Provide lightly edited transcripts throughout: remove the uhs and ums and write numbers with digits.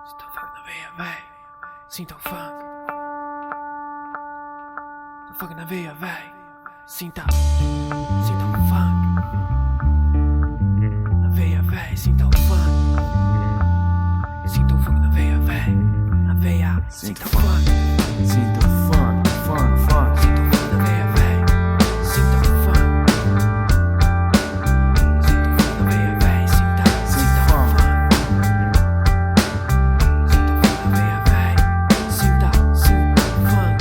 Sinta o funk na veia, véi. Sinta o funk. O funk na veia, véi. Sinta. Sinta o funk. Na veia, véi. Sinta o funk. Sinta o funk na veia, véi. Na veia. Sinta o funk. Sinta o funk, funk, funk. Sinta o funk na veia, véi. Sinta o funk. Sinta o funk na veia, véi. Sinta, sinta o funk. funk. Sinta o funk na veia, véi. Sinta, sinta o funk.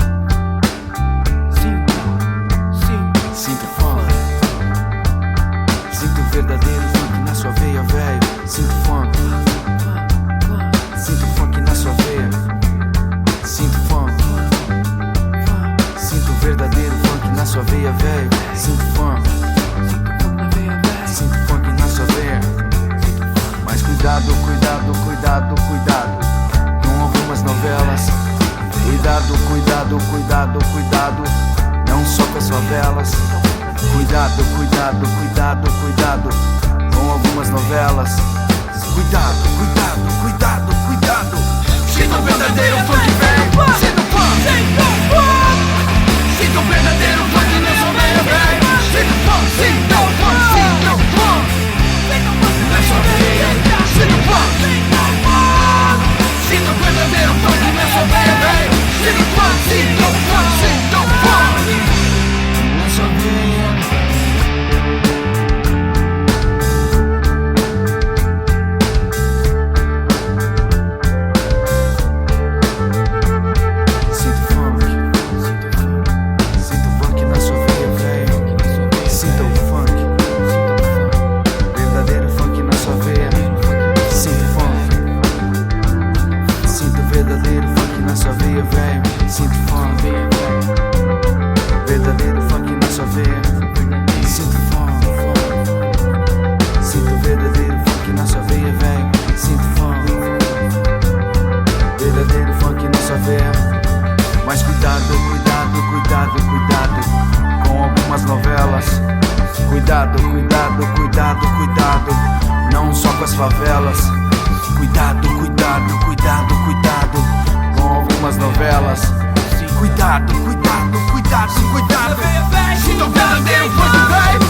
Sinta, sinta, Sinta o funk. Sinta o verdadeiro funk na sua veia, velho. Sinta o funk. Sinta o funk na sua veia. Sinta o funk. Sinta o verdadeiro funk na sua veia, velho. Sinta o funk. Sinta o funk na veia, véi. Sinta o funk na sua veia. Mas cuidado, cuidado, cuidado, cuidado com algumas novelas. Cuidado, cuidado, cuidado, cuidado. Não só com as favelas. Cuidado, cuidado, cuidado, cuidado com algumas novelas. Cuidado, cuidado, cuidado, cuidado. Sinta o verdadeiro funk, véi. Sinta o funk. Sinta o verdadeiro funk na sua veia, véi. Sinta o funk, sinta o funk, sinta o funk. Na sua veia. Sinta o funk. Sinta o verdadeiro funk na sua veia, véi. Sinta o funk, sinta o funk, sinta o funk. Na sua veia. Sinta o funk. Sinta o funk. Sinta o funk na sua veia, velho. Na sua veia, Sinta o véi. funk. Sinta o funk. Verdadeiro funk na sua veia. Sinta o funk. Sinta o verdadeiro funk na sua veia, velho. Sinta o funk. Veia, véi. Verdadeiro funk na sua veia. Sinta o funk. Sinta o verdadeiro funk na sua veia, velho. Sinta o funk. Verdadeiro funk na sua veia. Mas cuidado, cuidado, cuidado, cuidado com algumas novelas. Cuidado, cuidado, cuidado, cuidado. Não só com as favelas. Cuidado, cuidado, cuidado, cuidado com algumas novelas. Cuidado, cuidado, cuidado, cuidado. Sinta o verdadeiro funk, véi.